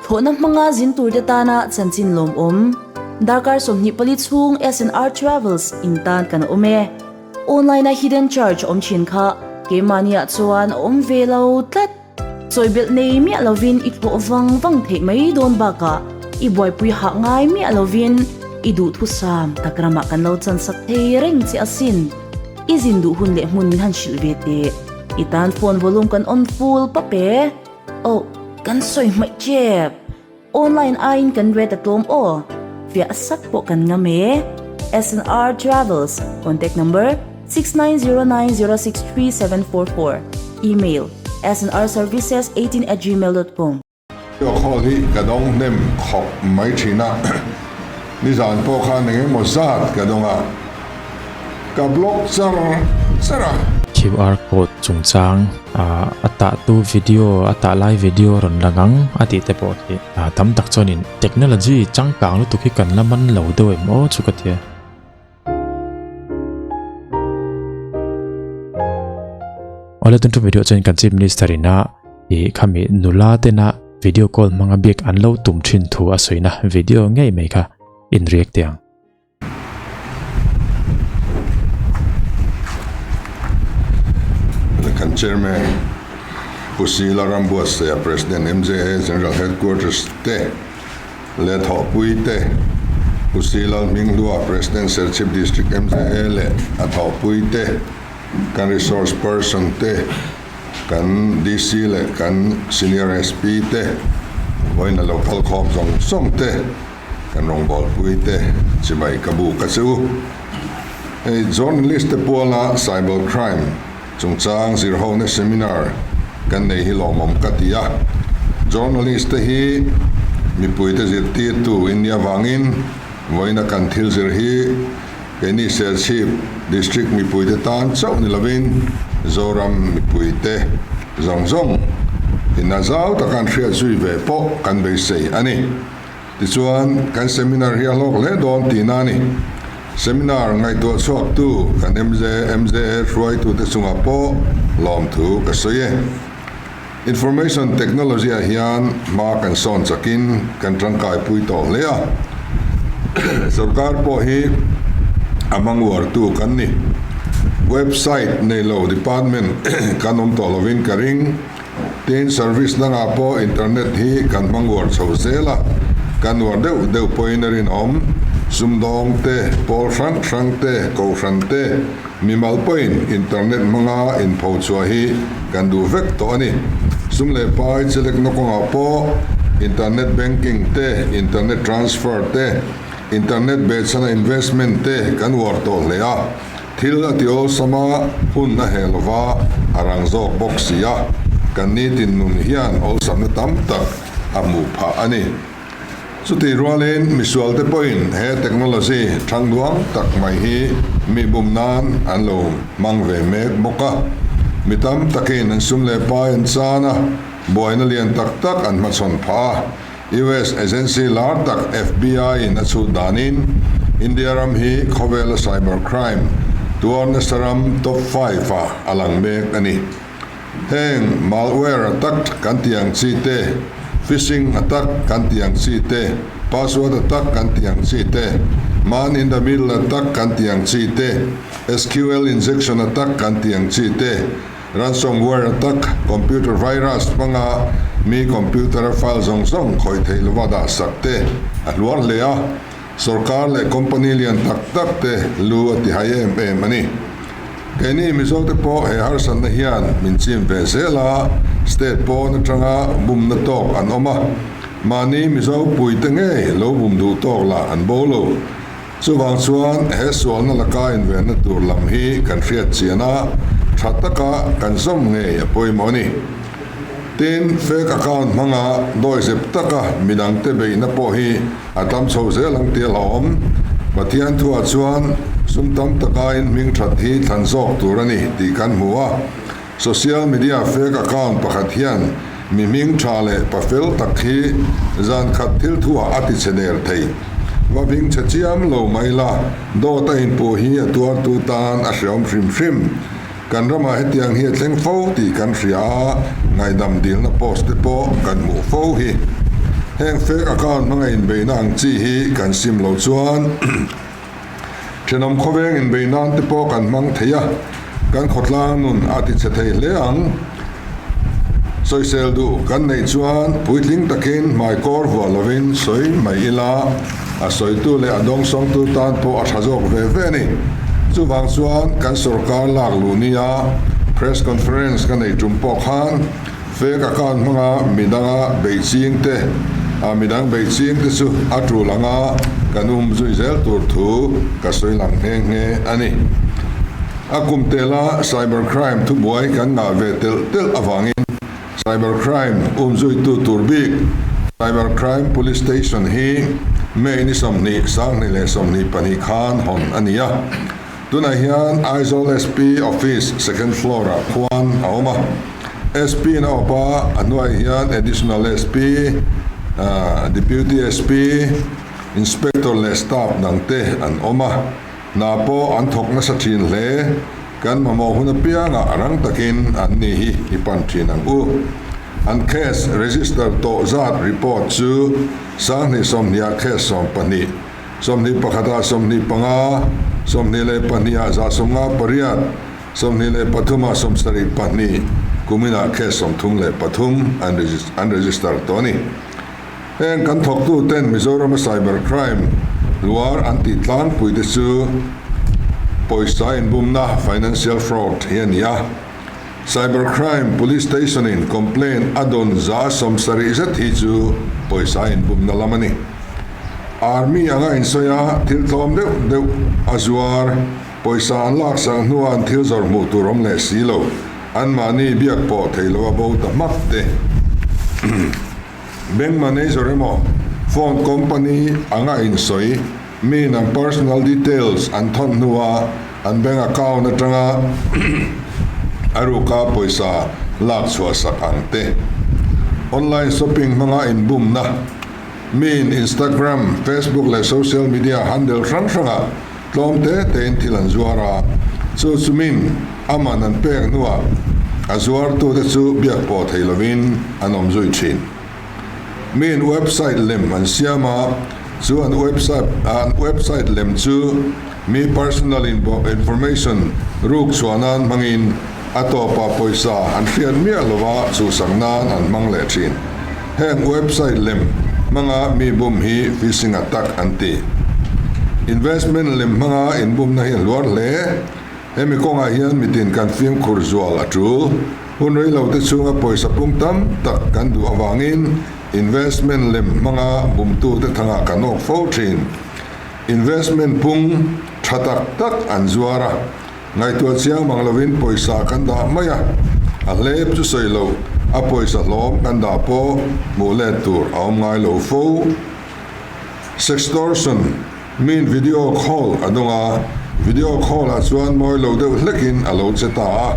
Thlawhna hmanga zin turte tana chanchin lawmawm. Darkar 24 chhung SNR Travels in tan kan awm e. Online a hidden charge awm thin kha keimahniah chuan a awm ve lo tlat. Chawibelh nei miah lovin i thlawh vang vang theih mai dawn bakah i buaipui hah ngai miah lovin i duhthusam tak ramah kan lo chansak thei reng che asin. I zin duh hun leh hmun min han hrilh ve teh. I tan phone volume kan on full pap e. Oh, kan sawi hmaih tep. Online aiin kan rate a tlawm aw. Fiah sak pawh kan ngam e. SNR Travels, contact number, 6909063744, email, snrservices18@gmail.com. Video call hi ka dawng hnem khawp mai thin a, nizan pawh khan eng emaw zat ka dawng a, ka block char char a. QR code chungchang a tahtu video a tah lai video rawn lang ang a tih te pawh khi tam tak chuanin technology changkang lutuk hi kan la man lo deuh em aw chu ka tia. Awle tun thu video chuan kan chief minister ina i khami nula tena video call hmanga biak an lo tum thin thu a sawina video ngei mai kha in react teh ang. Kan chairman Pu Sila Rambuatsaia President MJA General Headquarters te leh thawhpui te Pu Sila Hminghlua President Serchhip District MJA leh a thawhpui te kan resource person te kan DC leh kan Senior SP te vawiin a lo kal khawm zawng zawng te kan rawngbawlpui te chibai ka bu ka che u. Hei journalist te puala cyber crime chungchang zirhona seminar kan nei hi lawmawm ka ti a. Journalist te hi mipui te zirtirtu in nih avangin vawiina kan thil zir hi keini Serchhip district mipui te tan chauh ni lovin Zoram mipui te zawng zawng ina zau taka an hriat zui ve pawh kan beisei a ni. Tichuan, kan seminar hi a hlawk hle dawn tihna a ni. Seminar ngaihtuah chhuaktu kan MJ, MJA hruaitute chungah pawh lawmthu ka sawi e. Information technology ah hian hma kan sawn chakin kan tangkaipui tawh hle a. Sorkar pawh hi a hmanguartu kan ni. Website nei lo department kan awm tawh lovin ka ring. Tin, service dangah pawh internet hi kan hmang uar chho zel a, kan uar deuh deuh pawhin a rinawm. Sumdawng te, pawl hrang hrang te, kohhran te, mimal pawhin internet hmanga inpho chhuah hi kan duh vek tawh a ni. Sum leh pai chelekna kawngah pawh internet banking te, internet transfer te, internet behchhana investment te kan uar tawh hle a. Thil a ti awlsam a, hun a heh lova, a rang zawk bawk si a, kan nitin nun hian awlsamna tam tak a hmuh phah a ni. Chutih rualin misualte pawhin he technology thangduang tak mai hi mi bum nan an lo hmang ve mek bawk a, mi tam takin an sum leh pai an chan a, buaina lian tak tak an hmachhawn phah a. US agency lar tak FBI in a chhut danin India ram hi khawvela cyber crime tuar nasa ram top five ah a lang mek a ni. Heng malware attack kan tih ang chi te, phishing attack kan tih ang chi te, password attack kan tih ang chi te, man in the middle attack kan tih ang chi te, SQL injection attack kan tih ang chi te, Ransomware attack, computer virus hmanga mi computer-a file zawng zawng khawih theih lova dah sak te a hluar hle a, sorkar leh company lian tak tak te lu a ti hai em em a ni. Keini Mizote pawh he harsatna hian min chim ve zel a, state pawn atanga bumna tawk an awm a, mahni Mizo puite ngei lo bum duh tawk lah an bo lo. Chuvang chuan he sualna laka invenna tur lam hi kan hriat chian a, tha taka kan zawm ngei a pawimawh a ni. Tin, fake account hmanga dawizep taka midangte beihna pawh hi a tam chho zel ang tih a hlauhawm. Pathian thuah chuan sum tam taka in hming that hi thlan zawk tur a ni tih kan hmu a. Social media fake account pakhat hian mi hming tha leh pa fel tak hi zan khat thil thuah a ti chhe der thei. Va hming chhe chiam lo mai la, dawt a inpuh hi a tuartu tan a hreawm hrim hrim. Kan ramah hetiang hi a thleng fo tih kan hria a, ngaihdam dilna post te pawh kan hmuh fo hi. Heng fake account hmanga inbeihna ang chi hi kan sim loh chuan thenawm khawveng inbeih nan te pawh kan hmang thei a, kan khawtlang nun a ti chhe thei hle ang. Sawisel duh kan neih chuan puitling takin hmaikawr vuah lovin sawi mai ila, a sawitu leh a dawngsawngtu tan pawh a tha zawk ve ve a ni. Chuvang chuan kan sorkar lak luh nia press conference ka neih tum pawh khan fake account hmanga midanga beih ching te a midang beih ching te chu a tul anga kan um zui zel tur thu ka sawi lang nghe nghe a ni. A kum tela cyber crime thubuai kan ngah ve telh telh avangin cyber crime umzuitu tur bik Cyber Crime Police Station hi May ni 20, 2022 khan hawn a ni a. Tunah hian Aizawl SP Office second floor ah khuan a awm a. SP in a awp a, a hnuaiah hian Additional SP, Deputy SP, Inspector leh staff dangte an awm a. Hna pawh an thawk nasa thin hle. Kan mamawh hun apiangah rang takin an ni hi i pan thin ang u. An case register tawh zat report chu 2020 ah case 12, 21 ah 25, 22 ah 158, 23 ah 72, kuminah case 33 an register tawh a ni. Heng kan thawktu ten Mizorama cyber crime hluar an tih tlangpui te chu pawisa inbumna, financial fraud, hi a ni a. Cyber crime police station in complaint a dawn 70% zet hi chu pawisa inbumna lam a ni. Army anga insawi a thil tlawm deuh deuh a zuar, pawisa an laksak hnua an thil zawrh hmuh tur awm leh si lo, anmahni biak pawh thei lo a bo ta hmak te. Bank manager emaw phone company anga insawi miin an personal details an thawn hnua an bank account atanga a ruka pawisa lak chhuah sak ang te. Online shopping hmanga inbumna miin Instagram, Facebook leh social media handle hrang hrangah tlawm te tein thil an zuar a, chu chumin a man an pek hnuah a zuartute chu biak pawh thei lovin an awm zui thin. Miin website lem an siam a, chu an website an website lem chu mi personal information ruk chhuah nan hmangin a tawpah pawisa an hriat miah lova chhuhsak nan an hmang leh thin. Heng website lem hmanga mi bum hi phishing attack an ti. Investment lem hmanga inbumna hi a hluar hle. Hemi kawngah hian mitin kan fimkhur zual a tul. Hun rei lo te chhunga pawisa pung tam tak kan duh avangin investment lem hmanga bumtute thangah kan awk fo thin. Investment pung tha tak tak an zuar a. Ngaihtuah chiang mang lovin pawisa kan dah mai a, a hlep chu sawi lo, a pawisa hlawm kan dah pawh hmuh let tur a awm ngai lo fo. Sextortion, Miin video call a dawng a, video call ah chuan mawi lo deuh hlekin a lo che ta a,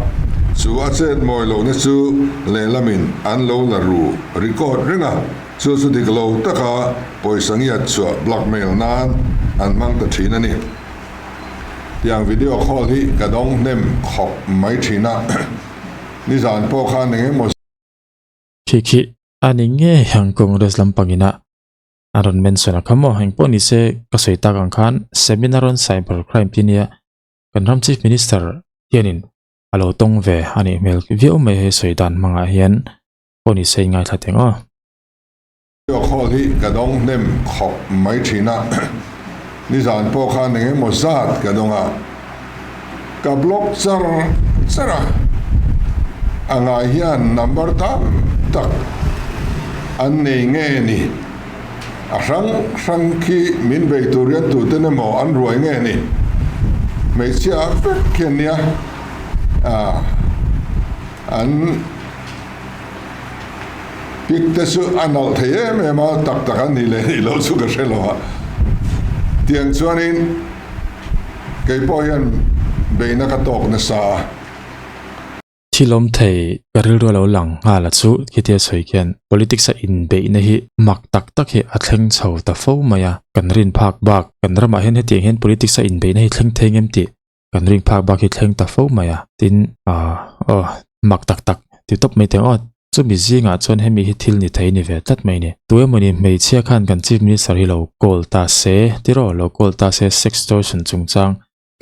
chu a chet mawi lohna chu lehlamin an lo la ru record reng a, chu chu dik lo taka pawisa ngiat chhuah blackmail nan an hmang ta thin a ni. Tiang video call hi ka dawng hnem khawp mai thin a, nizan pawh khan eng emaw. Khi khi a ni ngei ang Congress lampangin a a rawn mention a kha maw eng pawh ni se ka sawi tak ang khan seminar on cyber crime tih nia kan ram chief minister hianin a lo tawng ve a nih hmel viau mai hei sawi dan hmangah hian pawh ni se ngaithla teng aw. Call hi ka dawng hnem khawp mai thin a, nizan pawh khan eng emaw zat ka dawng a, ka block char char a, a ngai hian number tam tak an nei nge ni, a hrang hrang khi min bei tur hian tuten emaw an ruai nge ni, hmeichhia vek khi an nia, an. Pic te chu a nalh thei em em a, tak tak an nih leh nih loh chu ka hre lo a. Tiang chuanin kei pawh hian beihna ka tawk nasa a. Thil awm thei ka rilru a lo lang nghal a chu khitia sawi khian politics a inbeihna hi mak tak tak hi a thleng chho ta fo mai a, kan rin phak bak kan ramah hian hetiang hian politics a inbeihna hi thleng thei ngem tih kan ring phak bak hi thleng ta fo mai a, tin aw mak tak tak ti tawp mai teh ang aw. Chumi zingah chuan hemi hi thil ni thei ni ve tlat mai ni. Tu emawni hmeichhia khan kan Chief Minister hi lo call ta se, tiraw lo call ta se sextortion chungchang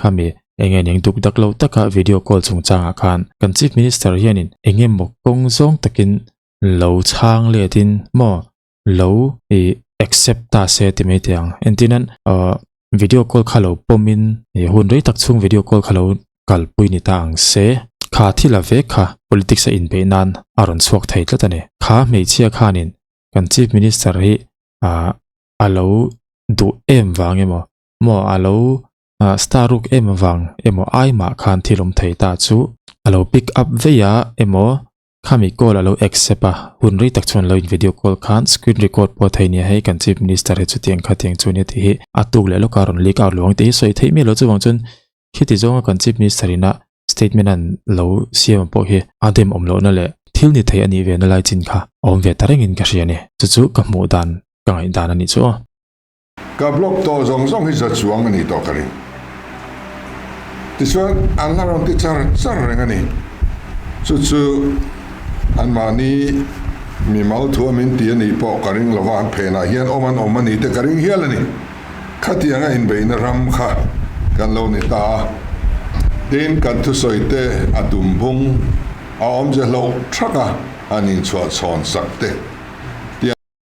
khami enge ning duk dak lo taka video call chungchangah khan kan Chief Minister hianin enge maw kawng zawng takin lo chhang letin maw lo i accept ta se ti mai teh ang. Entirnan ahh video call kha lo pawmin ih hun rei tak chhung video call kha lo kalpui ni ta ang se. Kha thil a vek kha politics a inbeih nan a rawn chhuak thei tlat a ni. Kha hmeichhia khanin kan Chief Minister hi ahh a lo duh em vang emaw maw a lo star ruk em avang emaw ai mah khan thil awm thei ta chu a lo pick up vei a emaw Khami call a lo accept a, hun rei tak chuan lo in video call khan screen record pawh thei nia hei kan chief minister hi chutiang khatiang chu nia tih hi a tuk leh lawk a rawn leak out luang tih hi sawi theih miah lo chuvang chuan khiti zawnga kan chief minister ina statement an lo siam pawh hi a dem awm lohna leh thil ni thei a nih ve na lai chin kha a awm ve ta rengin ka hria a ni. Chu chu ka hmuh dan ka ngaihdan a nih chu aw. Ka blog tawh zawng zawng hi za chuang a nih tawh ka ring. Tichuan an la rawn ti char char reng a ni. Chu chu anmahni mimal thu a min ti a nih pawh ka ring lova, an phenah hian awm an awm a ni te ka ring hial a ni. Khatianga inbeihna ram kha kan lo ni ta a. Tin, kan thusawi te a dum bung a awmze hloh thak a, an inchhuah chhawn sak te.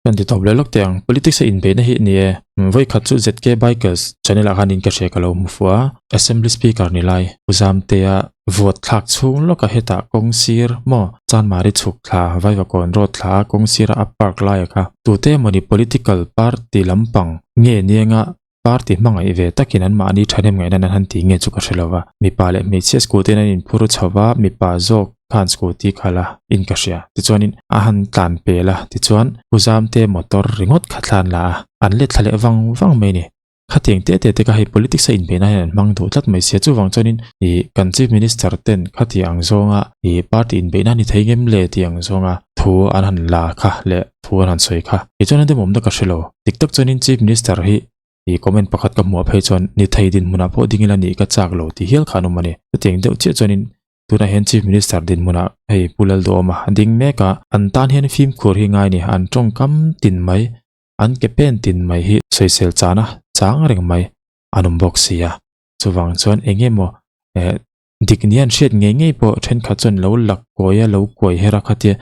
Kan ti tawp leh lawk teh ang. Politics a inbeihna hi ni e. Vawi khat chu ZK Bikers channel ah khan in ka hria ka lo hmu fuh a. Assembly Speaker ni lai Pu Zamtea vote thlak chhung lawk a hetah kawng sir maw Chanmari chhuk thla Vaivakawn road thla a kawng sira a park lai a kha. Tute emawni political party lampang nge nianga Party hmangaih ve takin anmahni thahnem ngaihna nan han tih nge chu ka hre lo va. Mipa leh hmeichhia scooty in an inphur chho va, mipa zawk khan scooty khalh a in ka hria. Tichuanin a han tlan pel a, tichuan Pu Zamte motor ringawt kha thlan la a, an let thla leh vang vang mai ni. Khatiang te te te kha hei politics a inbeihna hian an hmang duh tlat mai sia, chuvang chuanin ih kan Chief Minister ten khati ang zawnga ih party inbeihna ni thei ngem le tih ang zawnga thu an han la kha leh thu an han sawi kha. Tichuan an demawmna ka hre lo. Dik tak chuanin Chief Minister hi ih comment pakhat ka hmuh phei chuan ni thei dinhmunah pawh ding ila nih ka chak lo tih hial kha an awm a ni. Chutiang deuh chiah chuanin tunah hian Chief Minister dinhmunah hei Pu Lalduhawma a ding mek a, an tan hian fimkhur hi ngai ni, an tawngkam tin mai, an ke pen tin mai hi sawisel chana chang reng mai an awm bawk si a. Chuvang chuan eng emaw eh dik ni an hriat ngei ngei pawh thenkhat chuan lo lak kawi a, lo kuai her a khatia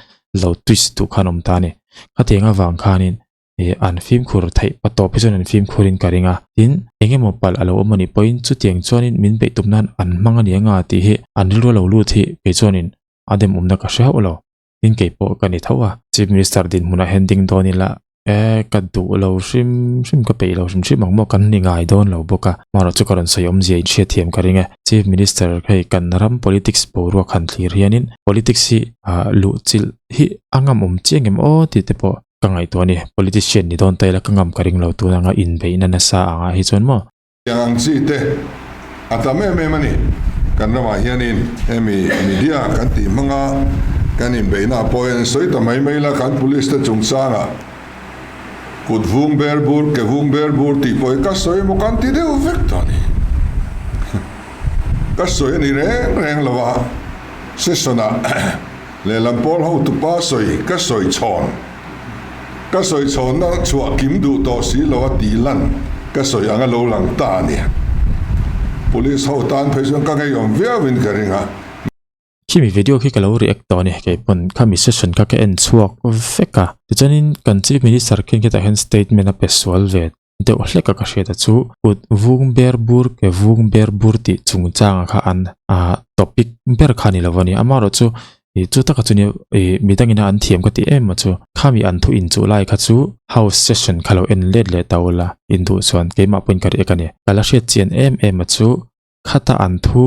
lo twist duh khan awm ta a ni. Khatiang avang khanin ih an fimkhur theih pa tawp hi chuan an fimkhur in ka ring a tin eng emaw palh a lo awm a nih pawhin chutiang chuanin min beih tum nan an hmang a ni anga tih hi an rilru a lo lut hi kei chuanin a dem awmna ka hre hauh lo tin kei pawh ka ni tho a chief minister dinhmunah hian ding dawn ila e ka duh lo hrim hrim ka peih lo hrim hrim ang maw kan ni ngai dawn lo bawk a amaherawhchu chu ka rawn sawi awmzia in hriatthiam ka ring e chief minister hei kan ram politics boruak han thlir hianin politics hi ah luhchilh hi a ngam awm chiang em aw tih te pawh Ka ngaihtuah a ni, politician ni dawn ta ila ka ngam ka ring lo tun anga inbeihna nasa angah hi chuan maw? Tiang ang chi te a tam em em a ni. Kan ramah hianin hemi media kan tih hmanga kan inbeihna pawh hian sawi ta mai mai la, kan police te chungchangah kut vung ber bur, ke vung ber bur tih pawh hi ka sawi emaw kan ti deuh vek ta a ni. Ka sawi a ni reng reng lo a, session-ah Lehlam pawl hotupa sawi ka sawi chhawn. Ka sawi chhawnna chhuah kim duh tawh si lo a tih lan ka sawi ang a lo lang ta a ni. Police ho tan phei chuan ka ngeiawm viauin ka ring a. Khimi video khi ka lo react tawh a ni, keipawn khami session kha ka en chhuak vek a. Tichuanin kan Chief Minister khian khitah hian statement a pe sual ve deuh hlek a ka hriat a chu kut vung ber bur ke vung ber bur tih chungchanga kha an ah topic ber kha a ni lo a ni amaherawh chu ih chu taka chu nia ih midangin a an thiam ka tih em a chu khami an thu inchuh lai kha chu house session kha lo en let leh ta ula induh chuan keimah pawhin ka riak a ni ka la hriat chian em em a chu Khata an thu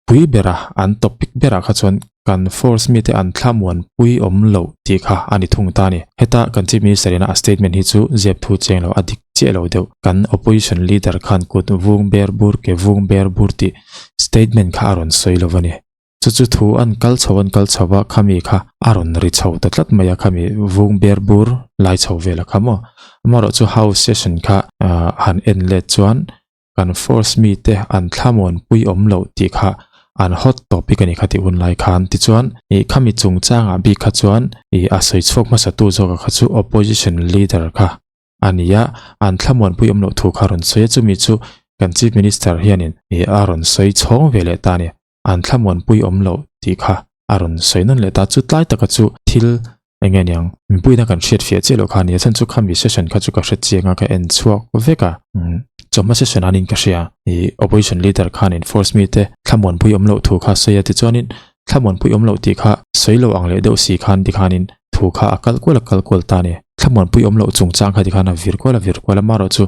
pui bera an topic berah kha chuan kan force mite an thlamuan pui awm loh tih kha a ni thung ta a ni. Heta kan Chief Minister ina a statement hi chu zep thu cheng lo a dik chiah lo deuh. Kan opposition leader khan kut vung ber bur ke vung ber bur tih statement kha a rawn sawi lo a ni. Chu chu thu an kal chho an kal chho va khami kha a rawn ri chho ta tlat mai a khami vung ber bur lai chho vel a kha maw. Amaherawhchu chu house session kha han en let chuan kan force mite an thlamuan pui awm loh tih kha. an hot topic a ni kha tih hun lai khan. Tichuan ih khami chungchangah bik kha chuan ih a sawi chhuak hmasa tu zawka kha chu opposition leader kha a ni a, an thlamuanpui awm loh thu kha a rawn sawi a, chumi chu kan chief minister hianin ih a rawn sawi chhawng ve leh ta a ni. An thlamuanpui awm loh tih kha a rawn sawi nawn leh ta. Chu tlai taka chu thil eng nge niang mipuiin a kan hriat fiah chiah loh kha a ni a, chhan chu khami session kha chu ka hre chiang a, ka en chhuak vek a. Chawhma session anin ka hria, ih opposition leader khanin force mite thlamuanpui awm loh thu kha a sawi a, tichuanin thlamuanpui awm loh tih kha sawi lo ang leh deuh si khan tikhanin thu kha a kal kual a kal kual ta a ni. Thlamuanpui awm loh chungchang kha tikhan a vir kual a vir kual a, marawh chu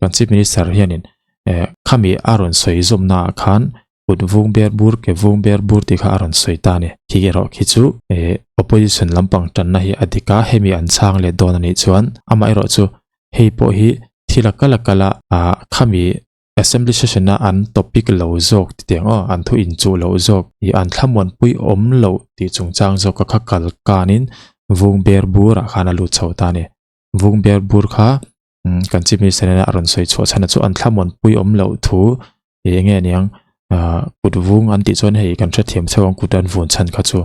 Kan Chief Minister hianin eh khami a rawn sawi zawmna ah khan kut vung ber bur ke vung ber bur tih kha a rawn sawi ta a ni. Khi erawh khi chu eh opposition lampang tanna hi a dik a, hemi an chhang let dawn a nih chuan amaherawh chu hei pawh hi thil a kal a kal a ah khami assembly session a an topic lo zawk ti tiang aw an thu inchuh loh zawk ih an thlamuanpui awm loh tih chungchang zawk kha kal kanin vung ber bur ah khan a lut chho ta a ni. Vung ber bur kha kan chief minister nen a rawn sawi chhuah chhan a chu an thlamuanpui awm loh thu ih enge aniang ah kut vung an tih chuan hei kan hrethiam chho ang kut an vun chhan kha chu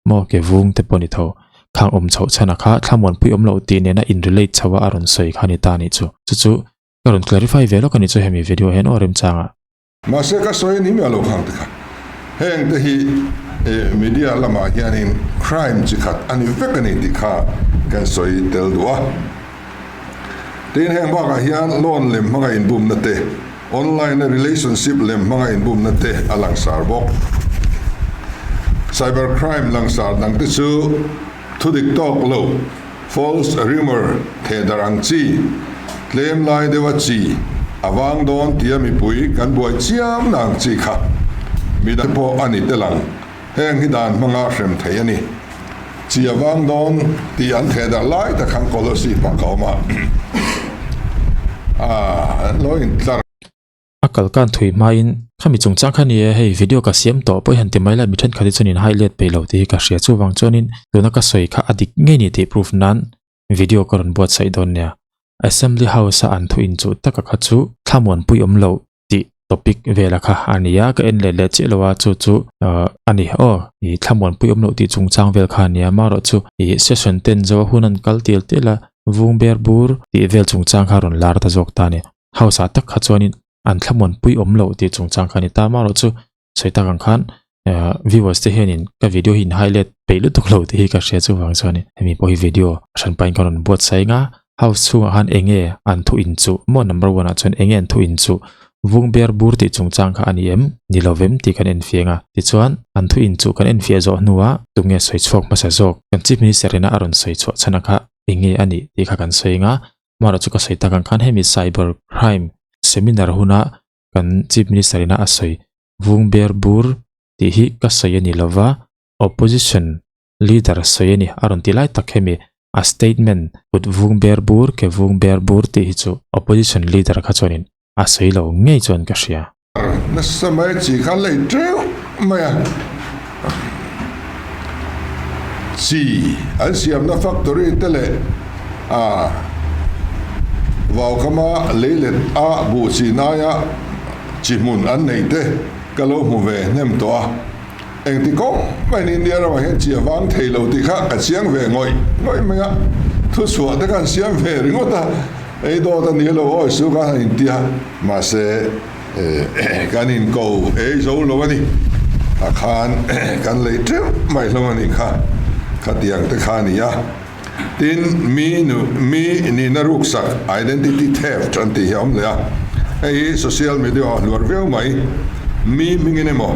maw ke vung te pawh a ni tho khang awm chhoh chhan a kha thlamuanpui awm loh tih nena in relate chho a a rawn sawi kha a ni ta a nih chu chu chu ka rawn clarify ve lawk a nih chu hemi video hian aw remchangah. Mahse ka sawi ni miah lo khang te kha. Heng te hi media lamah hianin crime chi khat a ni vek a ni tih kha kan sawi tel duh a. Tin heng bakah hian loan lem hmanga inbumna te, online a relationship lem hmanga inbumna te a langsar bawk. Cyber crime langsar dang te chu thudik tawk lo, False rumour thehdarh ang chi, tlem lai deuha chi a vang dawn tia mipui kan buai chiam na ang chi kha midang pawh a ni tel ang. Heng hi dan hmanga hrem thei a ni. Chi a vang dawn tih an thehdarh lai tak khan Kolosip ah ka awm a, an lo intlar. A kal kan thui hmain khami chungchang kha ni e, hei video ka siam tawh pawh hi han ti mai la mi thenkhat hi chuan in hai let peih lo tih hi ka hria chuvang chuanin tuna ka sawi kha a dik ngei ni tih proof nan video ka rawn buatsaih dawn nia. Assembly House a an thu inchuh taka kha chu thlamuanpui awm loh tih topic vela kha a ni a, ka en let leh chiah lo a chu chu a ni aw ih thlamuanpui awm loh tih chungchang vel kha a nia marawh chu ih session ten zo a hun an kal tial tial a vung ber bur tih vel chungchang kha a rawn lar ta zawk ta a ni. House ah tak kha chuanin an thlamuanpui awm loh tih chungchang kha a ni ta amaherawh chu sawi tak ang khan eh viewers te hianin ka video hi in highlight peih lutuk lo tih hi ka hria chuvang chuanin hemi pawh hi video hran pahin ka rawn buatsaih anga house chhungah khan eng nge an thu inchuh maw number one ah chuan eng nge an thu inchuh vung ber bur tih chungchang kha a ni em ni lo vem tih kan enfiah anga tichuan an thu inchuh kan enfiah zawh hnuah tunge sawi chhuak hmasa zawk kan chief minister ina a rawn sawi chhuah chhan a kha eng nge a nih tih kha kan sawi anga Hmarah chu ka sawi tak ang khan hemi cyber crime seminar huna kan chief minister ina a sawi vung ber bur tih hi ka sawi a ni lova opposition leader sawi a ni a rawn ti lai tak hemi a statement kut vung ber bur ke vung ber bur tih hi chu opposition leader kha chuanin a sawi lo ngei chuan ka hria. Nasa mai chi kha lei teuh mai a. Chi an siamna factory te leh a vaukhama leilet a buh chi naia chi hmun an neih te ka lo hmu ve hnem tawh a. Engti kawng maiin India ramah hian chi a vang thei lo tih kha ka chiang ve ngawih ngawih mai a, thuchhuah te khan siam ve ringawt a, ei dawt a ni lo awi su khan han inti a, mahse kan inko ei zo lo a ni, a khan kan lei teuh mai hlawm a nih kha, khatiang te kha a ni a. Tin, mi nu mi nihna ruksak, identity theft, an tih hi a awm leh a. Hei hi social media ah hluar viau mai. Mi hmingin emaw,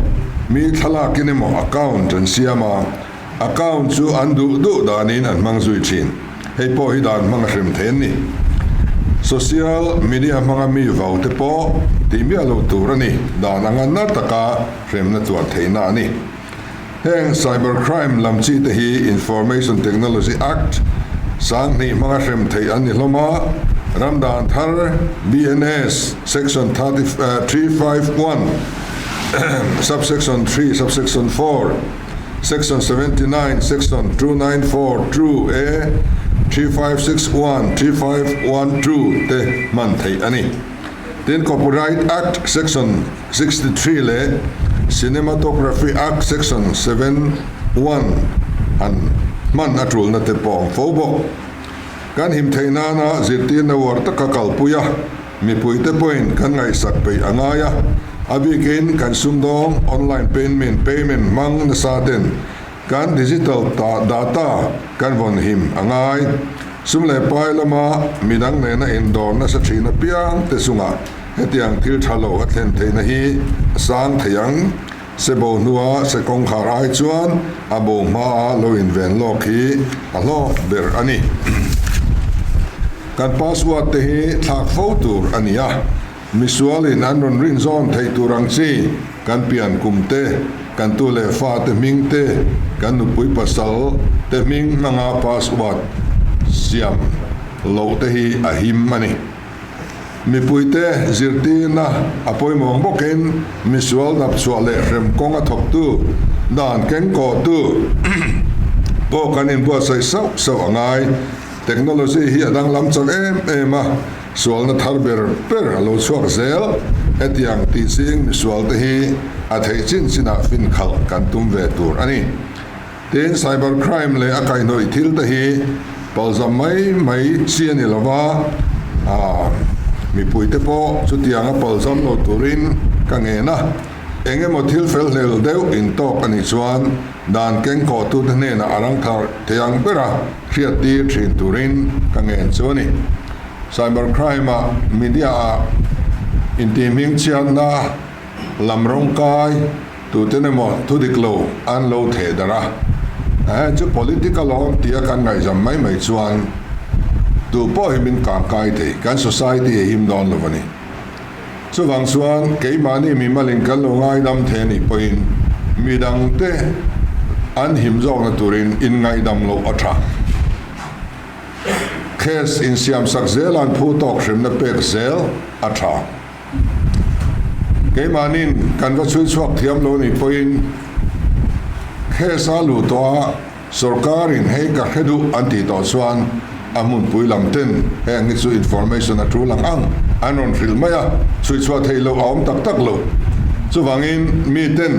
mi thlalakin emaw account an siam a, account chu an duh duh danin an hmang zui thin. Hei pawh hi dan hmang a hrem thei an ni. Social media hmanga mi vau te pawh tih miah lo tur a ni. Dan anga na taka hremna tuar theihna a ni. Heng cyber crime lam chi te hi Information Technology Act 2000 hmanga hrem theih an ni hlawm a, ram dan thar BNS Section 351, Subsection 3, Subsection 4, Section 79, Section 294, 2A, 3561, 3512 te hman theih a ni. Tin, Copyright Act Section 63 leh. Cinematography Act Section 7, 1 han hman a tulna te pawh a awm fo bawk. Kan him theih nana zirtirna uar taka kalpui a, mipuite pawhin kan ngaihsak peih a ngai a, a bikin kan sumdawng online payment payment hmang nasa ten kan digital data kan vawn him a ngai. Sum leh pai lama midang nena indawr nasa thin apiang te chungah hetiang thil tha lo a thlen theihna hi a sang thei ang. Se bo hnua se kawngkhar ai chuan a bo hmaa lo inven lawk hi a hlawk ber a ni. Kan password te hi thlak fo tur a ni a, misualin an rawn rin zawn theih tur ang chi kan pian kum te, kan tu leh fa te hming te, kan nupui pasal te hming hmanga password siam loh te hi a him a ni. Mipuite zirtirna a pawimawh ang bawkin misual dapchhuah leh hrem kawnga thawktu, dan kengkawhtu pawh kan inbuatsaih sauh sauh a ngai. Technology hi a danglam chak em em a, sualna thar ber ber a lo chhuak zel. Hetiang tih ching misualte hi a theih chin chinah finkhalh kan tum ve tur a ni. Tin, cyber crime leh a kaihhnawih thil te hi palzam mai mai chi a ni lo va, mipuite pawh chutianga palzam lo turin ka ngen a. Eng emaw thil fel hlel deuh intawk a nih chuan dan kengkawhtute hnenah a rang thar thei ang bera hriattir thin turin ka ngen chu a ni. Cyber crime-ah media-ah intihhmingchhiatna lam rawngkai Tuten emaw thu dik lo an lo theh darh a, eh chu political awm tia kan ngaihzam mai mai chuan tu pawh hi min kang kai thei, kan society a him dawn lo a ni. Chuvang chuan keimahni mimalin kan lo ngaidam thei a nih pawhin midangte an him zawkna turin inngaihdam loh a tha. Case insiamsak zelan phu tawk hremna pek zel a tha. Keimahnin kan va chhui chhuak thiam lo nih pawhin case a luh tawh a, sorkarin hei ka hre duh an tih tawh chuan a hmunpui lam ten heng hi chu information a tul ang ang an rawn hrilh mai a, chhui chhuah theih loh a awm tak tak lo. Chuvangin mi ten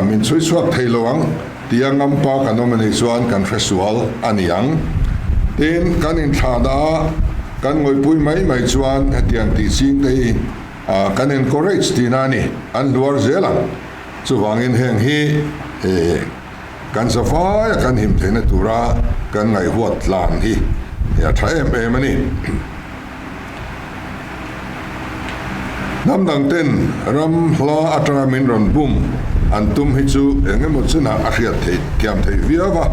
min chhui chhuak thei lo ang tia ngampa kan awm a nih chuan kan hre sual a ni ang. Tin, kan inthlahna a kan ngawihpui mai mai chuan hetiang tih ching te hi kan encourage tihna a ni, an hluar zel ang. Chuvangin heng hi kan zavaia kan him theihna tura kan ngaihhuat tlan hi a tha em em a ni. Hnam dang ten ram hla atanga min rawn bum an tum hi chu eng emaw chinah a hriat theih thiam theih viau a,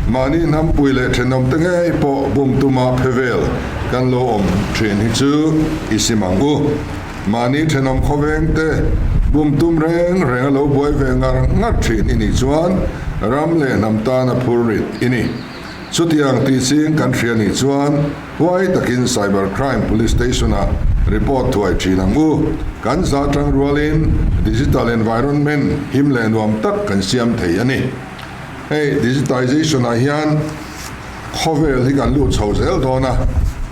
mahni hnampui leh thenawm te ngei pawh bum tuma phe vel kan lo awm thin hi chu i sim ang u. Mahni thenawm khawveng te bum tum reng reng a lo buai ve ngar ngar thin i nih chuan ram leh hnam tana phur rit i ni. Chutiang tih ching kan hria nih chuan huai takin Cyber Crime Police Station-ah report thuai thin ang u. Kan za tang rualin digital environment him leh nuam tak kan siam thei a ni. Hei digitization-ah hian khawvel hi kan lut chho zel dawn a,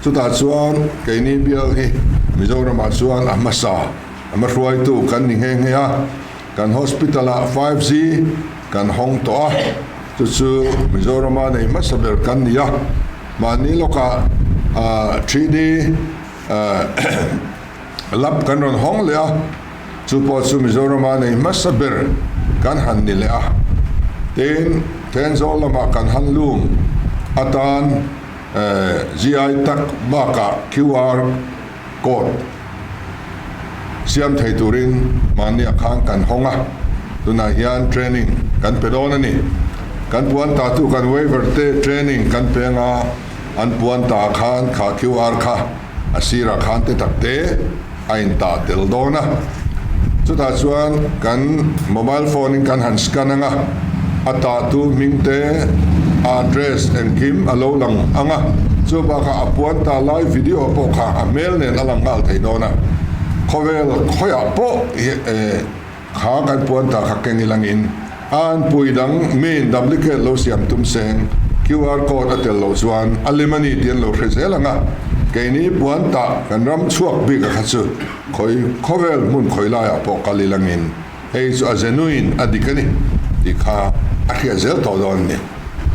chutah chuan keini bial hi Mizoramah chuan a hmasa, a hmahruaitu kan ni nghe nghe a. Kan hospital-ah 5G kan hawng tawh a, chu chu Mizorama nei hmasa ber kan ni a, mahni lawkah 3D lab kan rawn hawng leh a, chu pawh chu Mizorama nei hmasa ber kan han ni leh a. Tin, Thenzawl lamah kan han lum atan GI tak bakah QR code siam thei turin mahniah khan kan hawng a, tunah hian training kan pe dawn a ni. Kan puan ta chu kan waiver te training kan pe anga an puan ta khan kha QR kha a sirah khan te tak te a in tah tel dawn a. Chutah chuan kan mobile phone in kan han scan anga a tah tu hming te a address engkim a lo lang ang a, chu bakah a puan ta lai video pawh kha a hmel nen a lang nghal thei dawn a, khawvel khawiah pawh kha kan puan ta kha keng ilangin a anpui dang miin duplicate lo siam tum seng QR code a tel loh chuan a lim a ni tih an lo hre zel ang a, keini puan tah kan ram chhuak bik a kha chu. Khawi khawvel hmun khawi laiah pawh kal ilangin Hei chu a genuine, a dik a ni tih kha a hriat zel tawh dawn a ni.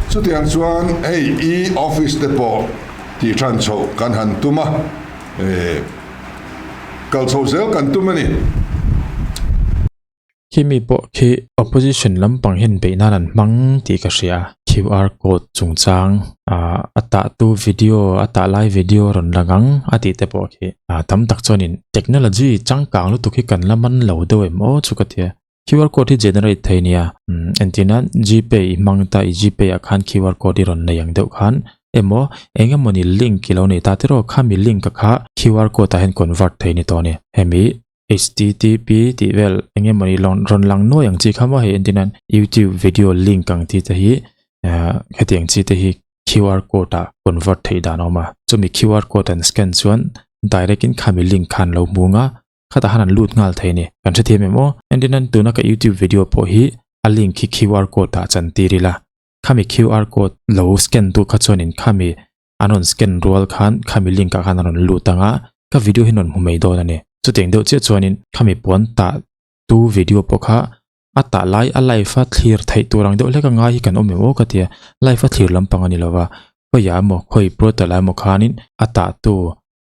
Chutiang chuan hei e-office te pawh tih ṭhan chhoh kan han tum a, kal chho zel kan tum a ni. Khi mi pawh khi opposition lampang hian beih nan an hmang tih ka hria. QR code chungchang a tahtu video a tah lai video rawn lang ang a tih te pawh khi tam tak chuanin technology changkang lutuk hi kan la man lo deuh em aw chu ka tia. QR code hi generate thei nia entirnan gpay i hmang ta i gpay ah khan QR code i rawn nei ang deuh khan emaw eng emawni link i lo nei ta tiraw khami link a kha QR code ah hian convert thei ni tawh a ni. Hemi HTTP tih vel eng emawni rawn lang nuai ang chi kha maw hei entirnan youtube video link ang chi te hi hetiang chi te hi QR code ah convert theih dan a awm a chumi QR code an scan chuan direct in khami link khan lo hmu ang a khatah khan an lut nghal thei a ni kan hrethiam em aw entirnan tuna ka youtube video pawh hi a link hi QR code ah chan tir ila khami QR code lo scan tu kha chuanin khami an rawn scan rual khan khami link ah khan a rawn lut ang a, ka video hi an rawn hmu mai dawn a ni. Chutiang deuh chiah chuanin khami puan tah tu video pawh kha a tah lai a live a thlir theih tur ang deuh hlek a ngai hi kan awm em aw ka ti a, live a thlir lampang a ni lova, khawiah emaw khawi portal ah emaw khanin a tah tu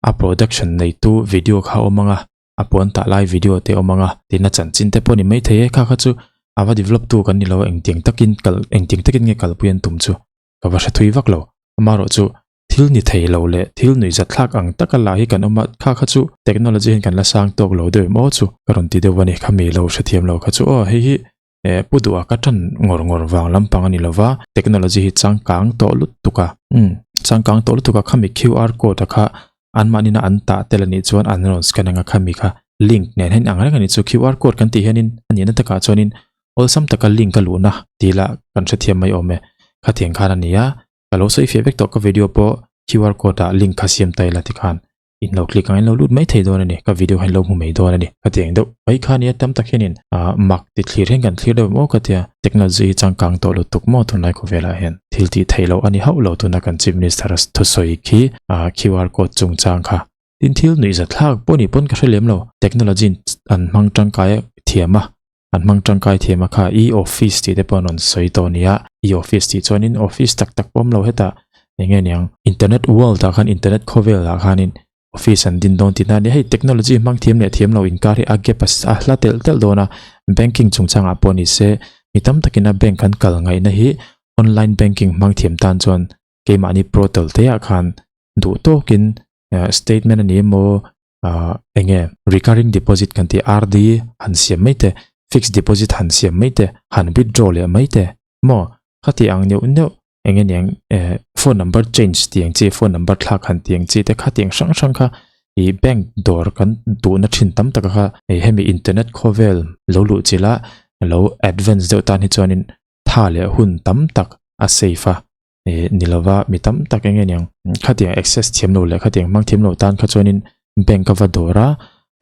a production neitu video kha a awm ang a, a puan tah lai video te a awm ang a, tin a chanchin te pawh a ni maithei e, kha kha chu a va develop tu kan ni lo a engtiang takin kal engtiang takin nge kalpui an tum chu. Ka va hre thui vak lo. Amaherawh chu thil ni thei lo leh thil nuihzat thlak ang taka lah hi kan awm a, kha kha chu technology hian kan la sang tawk lo deuh em aw chu ka rawn ti deuh a ni. Khami lo hrethiam lo kha chu aw hei hi eh pu duh a ka tan ngawr ngawr vang lampang a ni lova, technology hi changkang tawh lutuk a, umm changkang tawh lutuk a khami QR code a kha anmahni na an tah tel a nih chuan an rawn scan anga khami kha link nen hian ang reng a nih chu QR code kan tih hianin a nihna takah chuanin awlsam taka link a luhna tih lah kan hrethiam mai awm e. Khatiang khan a ni a, ka lo sawi fiah vek tawh ka video pawh QR code ah link kha siam ta ila tikhan in lo click ang in lo lut mai thei dawn a ni, ka video hian lo hmu mai dawn a ni. Khatiang deuh mai kha nia tam tak hianin ah mak ti thlir hian kan thlir deuh maw ka tia, technology hi changkang tawh lutuk maw tunlai khawvelah hian thil tih theih loh a ni hauh lo tuna kan chief minister thusawi khi ah QR code chungchang kha tin thil nuihzat thlak pawh ni pawn ka hre lem lo, technology in an hmang tangkai thiam a. An hmang tangkai thiam a kha e-office tih te pawh an rawn sawi tawh a ni a, e-office tih chuanin office tak tak pawh awm lo hetah eng nge niang internet world ah khan internet khawvel ah khanin office an din dawn tih na a ni a, hei technology hmang thiam leh thiam lo inkar hi a gap a hla telh telh dawn a, banking chungchangah pawh ni se mi tam takin a bank an kal ngaihna hi online banking hmang thiam tan chuan keimahni portal te ah khan duh tawkin statement a ni emaw ah enge recurring deposit kan tih RD han siam mai te fixed deposit han siam mai te han withdraw leh mai te maw khati ang neuh neuh enge niang eh phone number change tih ang chi phone number thlak han tih ang chi te khati ang hrang hrang kha ih bank dawr kan duhna thin tam taka kha ih hemi internet khawvel lo luh chilh a lo advance deuh tan hi chuanin tha leh hun tam tak a save a. eh ni lova mi tam tak eng nge niang khatiang access thiam lo leh khatiang hmang thiam lo tan kha chuanin bank a va dawr a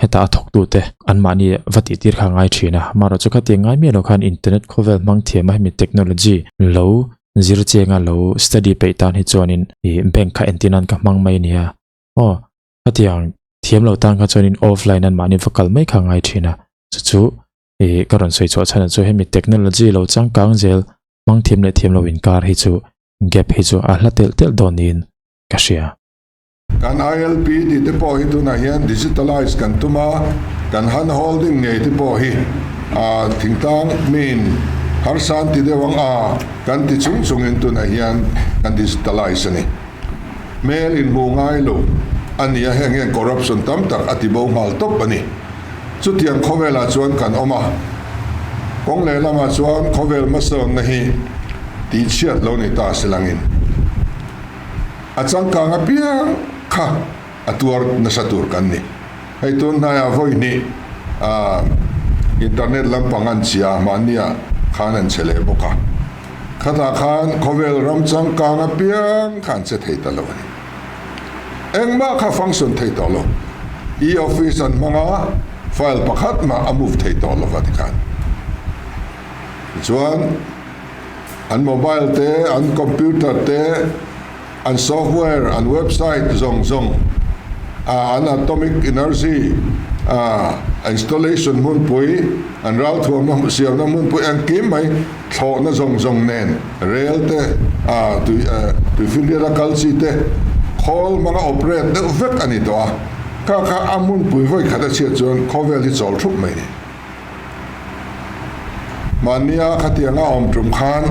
hetah a thawk tu te anmahni va tih tir kha a ngai thin a amaherawh chu khatiang ngai miah lo khan internet khawvel hmang thiam a hemi technology lo zir chiang a lo study peih tan hi chuanin ih bank kha entir nan ka hmang mai a nia aw khatiang thiam lo tan kha chuanin offline anmahni va kal mai kha a ngai thin a chu chu ih ka rawn sawi chhuah chhan ah chu hemi technology lo changkang zel hmang thiam leh thiam lo inkar hi chu gap hi chu a hla telh telh dawn niin ka hria. Kan ILP tih te pawh hi tunah hian digitalize kan tum a, kan hand holding ngei te pawh hi a thingtlang miin harsa an ti deuh ang a, kan ti chung chungin tunah hian kan digitalize a ni. Hmel inhmuh ngai lo a ni a, heng hian corruption tam tak a ti bo nghal tawp a ni. Chutiang khawvelah chuan kan awm a, kawng lehlamah chuan khawvel hmasawnna hi tihchhiat lo ni ta si langin a changkang apiang kha a tuar nasa tur kan ni. Hei tun hnaiah vawi hnih internet lampang an chhia mahnia khan an chhe leh bawk a, khatah khan khawvel ram changkang apiang kha an che thei ta lo a ni. Engmah kha function thei tawh lo. E-office an hmang a, file pakhat mah a move thei tawh lova tikhan. Tichuan, an mobile te, an computer te, an software, an website zawng zawng. An atomic energy installation hmunpui, an ralthuamna siamna hmunpui engkim mai thlawhna zawng zawng nen rel te, tuifinriat a kal chi te khawl hmanga operate deuh vek a ni tawh a. Kha kha a hmunpui vawi khat a chhiat chuan khawvel hi chawl thup mai ni. Mahnia khatianga awm tum khan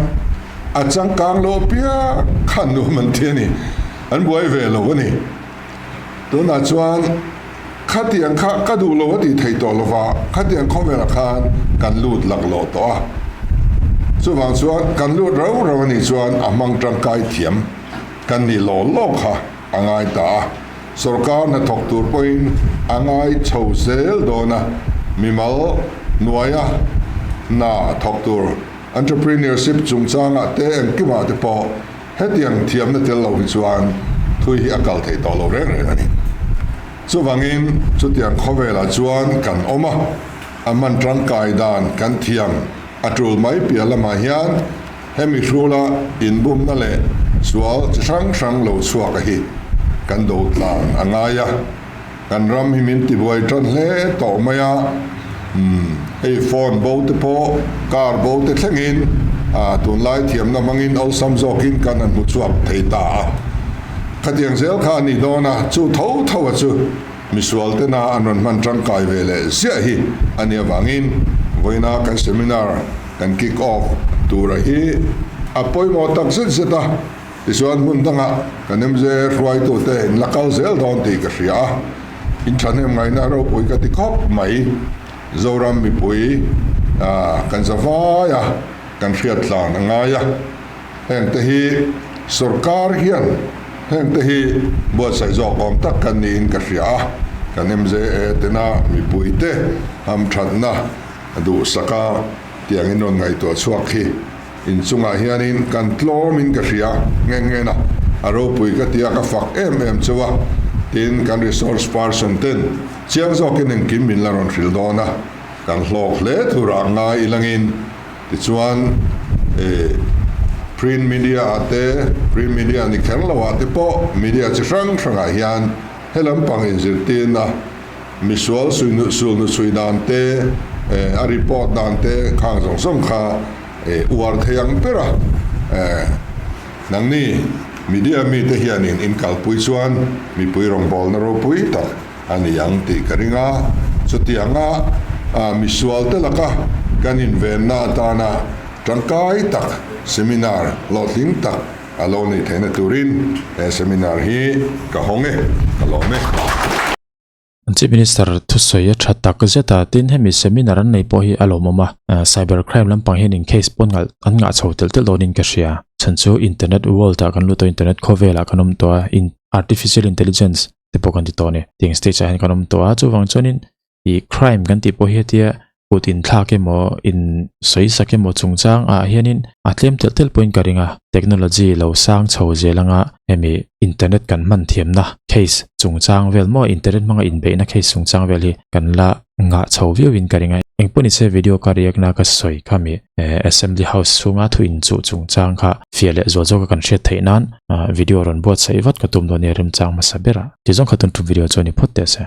a changkang loh piang khan nuam an ti a ni. An buai ve lo a ni. Tunah chuan khatiang kha ka duh lo a tih theih tawh lova, khatiang khawvelah khan kan lut laklawh tawh a. Chuvang chuan kan lut rau rau a nih chuan a hmang tangkai thiam kan nih law law kha a ngai ta a. Sorkar hnathawk tur pawhin a ngai chho zel dawn a, mimal hnuaia hna thawk tur entrepreneurship chungchangah te engkimah te pawh Hetiang thiamna tel lo hi chuan thui hi a kal thei tawh lo reng reng a ni. Chuvangin chutiang khawvelah chuan kan awm a, a hman tangkai dan kan thiam a tul mai piah lamah hian hemi hrula inbumna leh sual chi hrang hrang lo chhuak a hi kan do tlan a ngai a. Kan ram hi min tibuai tan hle tawh mai a, umm hei phone bo te pawh car bo te thlengin ah tunlai thiamna hmangin awlsam zawkin kan han hmu chhuak thei ta a. Khatiang zel kha a nih dawn a, chu tho tho a chu misual tena an rawn hman tangkai ve leh ziah hi a nih avangin vawiina kan seminar kan kick off tura hi a pawimawh tak zet zet a. Tichuan hmun dangah kan MJ hruaitute in la kal zel dawn tih ka hria a, in thahnem ngaihna ropui ka ti khawp mai. Zoram mipui kan za vai a, kan hriat tlan a ngai a. Hengte hi sorkar hian hengte hi buatsaih zawk awm tak kan niin ka hria a, kan MJA tena mipuite hamthatna duhsaka tiangin rawn ngaihtuah chhuak hi. Inchungah hianin kan tlawmin ka hria nghe nghe na, a ropui ka tia ka fak em em chauh a, tin kan resource person ten chiang zawkin engkim min la rawn hrilh dawn a, kan hlawk hle thurah ngai ilangin tichuan eh print media ah te, print media ni kher lo ah te pawh media chi hrang hrangah hian he lampang inzirtirna misual sulnu chhui dan te, a report dan te khang zawng zawng kha uar thei ang ber a. Nangni media mite hianin in kalpui chuan mipui rawngbawlna ropui tak a ni ang tih ka ring a. Chutianga misual te laka kan invenna atana tangkai tak seminar hlawhtling tak A lo neih theihna turin he seminar hi ka hawng e, ka lawm e. An Chief Minister thusawi a tha tak zet a, tin hemi seminar an nei pawh hi a lawmawm a, cyber crime lampang hian in case pawn ngalh an ngah chho telh telh dawnin ka hria. Chhan chu internet world ah kan lut a, internet khawvelah kan awm tawh a, in artificial intelligence te pawh kan ti tawh a ni. Tiang stage ah hian kan awm tawh a, chuvang chuanin Ih crime kan tih pawh hi hetia kut inthlak emaw in sawi sak emaw chungchang ah hianin a tlem telh telh pawhin ka ring a, technology lo sang chho zel anga hemi internet kan hman thiamna case chungchang vel maw internet hmanga inbeihna case chungchang vel hi kan la ngah chho viau in ka ring a. Engpawh nise video ka react na ka sawi kha mi assembly house chhunga thu inchuh chungchang kha fiah leh zual zawka kan hriat theih nan video rawn buatsaih vat ka tum dawn nia remchang hmasa berah. Tizawng kha tun tum video chu a ni phawt teh se.